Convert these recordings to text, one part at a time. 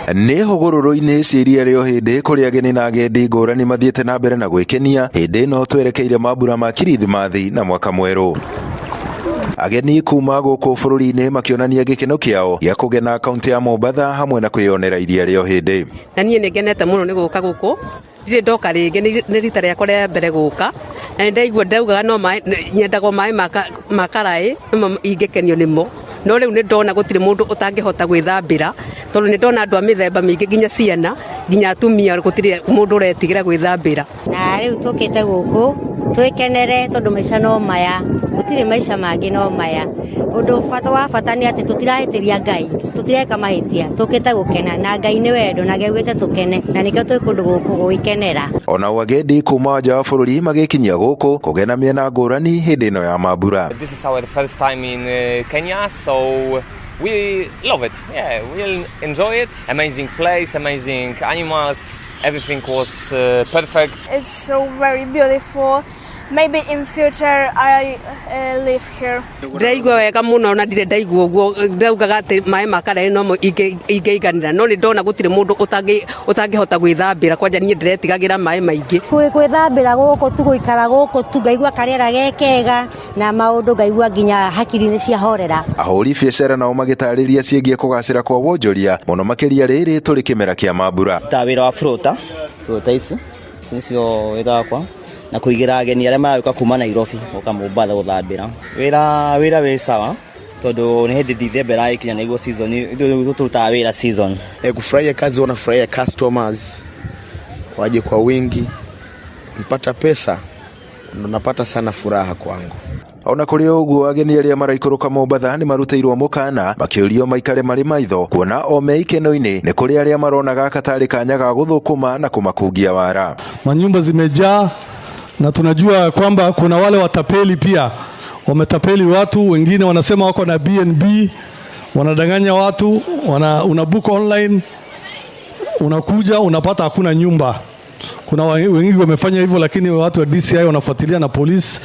Nĩ hũgũrũrũ-inĩ cia iria rĩa Ũhĩndĩ kũrĩa ageni na agendi ngũrani mathiĩte na mbere na gwĩkenia hĩndĩ ĩno twerekeire mambura ma Kirithimathi na mwaka mwerũ. Ageni kuma gũkũ bũrũri-inĩ makĩonania gĩkeno kĩao gĩa kũgena kaunti ya Mombatha hamwe na kwĩyonera iria rĩa Ũhĩndĩ. Na niĩ nĩ ngenete mũno nĩ gũka gũkũ, ndirĩ ndoka rĩngĩ, nĩ rita rĩakwa rĩa mbere gũka, na nĩ ndaigua ndaugaga no maĩ, nyendaga o maĩ ma karaĩ nĩmo ingĩkenio nĩmo, no rĩu nĩ ndona gũtirĩ mũndũ ũtangĩhota gwĩthambĩra, tondũ nĩ ndona andũ a mĩthemba mĩingĩ nginya ciana, nginya atumia, gũtirĩ mũndũ ũretigĩra gwĩthambĩra. Na rĩu tũkĩte gũkũ twĩkenere tondũ maica no maya, gũtirĩ maica mangĩ no maya. Ũndũ bata wa bata nĩ atĩ tũtirahĩtĩria Ngai, tũtireka mahĩtia, tũkĩte gũkena na Ngai nĩ wendo na augĩte tũkene na nĩkĩo twĩ kũndũ gũkũ gwĩkenera. Onao agendi kuma nja wa bũrũri magĩkinyia gũkũ kũgena mĩena ngũrani hĩndĩ ĩno ya mambura. This is our first time in Kenya, so we love it. Yeah, we'll enjoy it. Amazing place, amazing animals. Everything was perfect. It's so very beautiful. Maybe in future I live here. Ndĩraigua wega mũno na ndirĩ ndaigua ũguo, ndaugaga atĩ maĩ ma karaĩ nomo ingĩiganĩra, no nĩ ndona gũtirĩ mũndũ ũtangĩhota gwĩthambĩra, kwanja niĩ ndĩretigagĩra maĩ maingĩ. Gwĩthambĩra gũkũ tu, gũikara gũkũ tu, ngaigua karĩera ge kega na maũndũ ngaigua nginya hakiri nĩ ciahorera. Ahũri biacara nao magĩtarĩria ciĩgiĩ kũgacĩra kwa wonjoria mũno makĩria rĩrĩ tũrĩ kĩmera kĩa mambura. Ta wĩra wa floater, floater ici ici nĩcio wĩra wakwa na kũigĩra ageni arĩa maragĩũka kuma Nairobi gũka Mombatha gũthambĩra. Wĩra wĩ sawa tondũ nĩ hĩndĩ December ĩragĩkinya nĩguo season, ithuĩ tũrutaga wĩra season. Kufurahia kazi, wanafurahia customers waje kwa wingi, ukipata pesa ndo napata sana furaha kwangu. Ona kũrĩ ũguo, ageni arĩa maraikũrũka Mombatha nĩ marutĩirwo mũkana makĩũrio maikare marĩ maitho kuona o me ikeno-inĩ nĩ kũrĩ arĩa marona gaka tarĩ kanya ga gũthũkũma na kũmakungia wara. Manyumba zimejaa na tunajua kwamba kuna wale watapeli pia wametapeli watu wengine, wanasema wako na BNB, wanadanganya watu, una book online, unakuja unapata hakuna nyumba. Kuna wengi wamefanya hivyo, lakini watu wa DCI wanafuatilia na polisi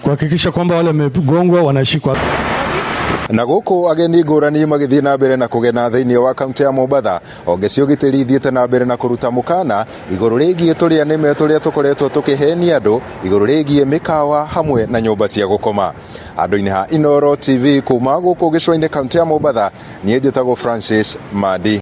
kuhakikisha kwamba wale wamegongwa wanashikwa. Na gũkũ ageni ngũrani magĩthiĩ na mbere na kũgena thĩinĩ wa kaunti ya Mombatha, honge cia ũgitĩri ithiĩte na mbere na kũruta mũkana igũrũ rĩgiĩ tũrĩa nĩme tũrĩa tũkoretwo tũkĩhenia andũ igũrũ rĩgiĩ mĩkawa hamwe na nyũmba cia gũkoma. Andũ-inĩ ha Inooro TV kuma gũkũ gĩcũa-inĩ kaunti ya Mombatha, niĩ njĩtagwo Francis Mandi.